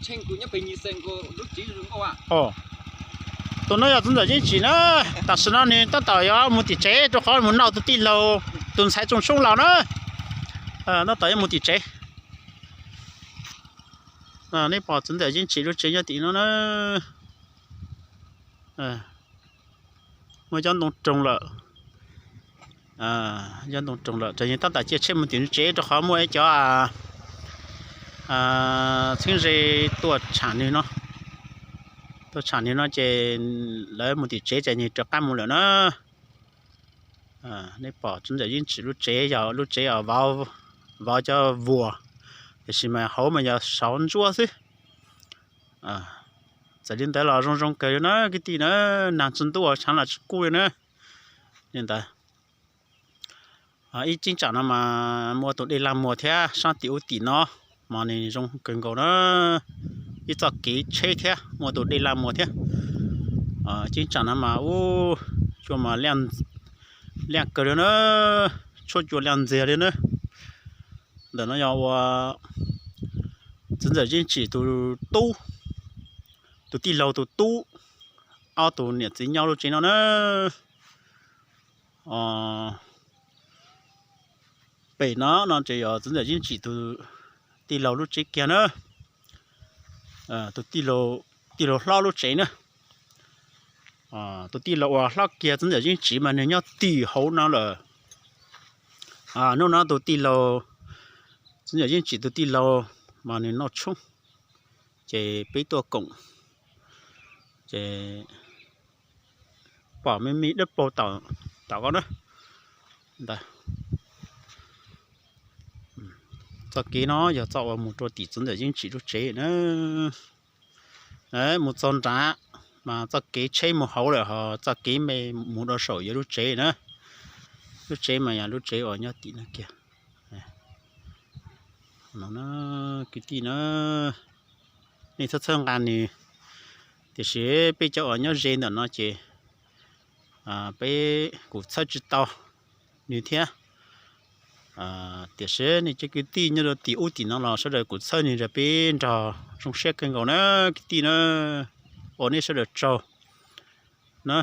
Tus no yog txiv ntxawm Yeej Tsim na. Tam sim no nws tab tom yuav mus tim tsev rau qhov mus nrog tus tij laug, tus ntxhais Txooj Xyoob los na. Tab tom yuav mus tim tsev. Nej pom txiv ntxawm Yeej Tsim lub tsev nyob tim no na. Muaj cov ntoo roog lawm. Cov ntoo roog lawm ces nws tab tom cia tsheb mus tim tsev rau qhov muaj ib cov txheeb ze tuaj tsham nws no. Tuaj tsham nws no ces lawv mus tim tsev ces nws rov qab mus lawm na. Nej pom txiv ntxawm Yeej Tsim lub tsev yog lub tsev vov cov vuas, tiam sis mas hauv mas yog sauv ntsuab xwb. Txawm li ntawd los zoo zoo kawg li na kwv tij na, nag tsis ntuj tshav los tsis kub li na. Li ntawd, ib cheeb tsam no mas muaj tus dej laj muag thiab, sab tim ub tim no mas nws zoo kawg nkaus na. Ib txoj kev tsheb thiab muaj tus dej laj muag thiab. Cheeb tsam no mas ub, cua mas liaj kawg li na, tshuab cua liaj ntxiag li na. Ntawm no yog ua txiv ntxawm Yeej Tsim tus tub, tus tij laug tus tub, ob tug niam txiv nyob lub tsev no na. Pem no no ces yog txiv ntxawm Yeej Tsim tus tij laug lub tsev kiag na. Tus tij laug hlob lub tsev na. Tus tij laug uas hlob kiag txiv ntxawm Yeej Tsim mas nws nyob tim hauv no lawm. Hnub no tus tij laug, txiv ntxawm Yeej Tsim tus tij laug mas nws noj tshoob, ces peb tuaj koom, ces pom me me dawb paug tom ko na. Ntawd, txoj kev no yog txoj uas mus rau tim txiv ntxawm Yeej Tsim lub tsev na. Mus txog nrad mas txoj kev tsheb mus hauv lawm, ho txoj kev me mus rau saum yog lub tsev na. Lub tsev mas yog lub tsev uas nyob tim no kiag. No na, kwv tij na, nej txhob txhawb nqa nws, tiam sis peb cov uas nyob ze ntawm no ces peb kuj txhawb tsis tau nws thiab. Tiam sis nej cov kwv tij nyob rau tim ub tim no los sawv daws kuj txhawb nws, peb nrog zoo siab kawg nkaus na kwv tij na. Ua nej sawv daws tsaug na.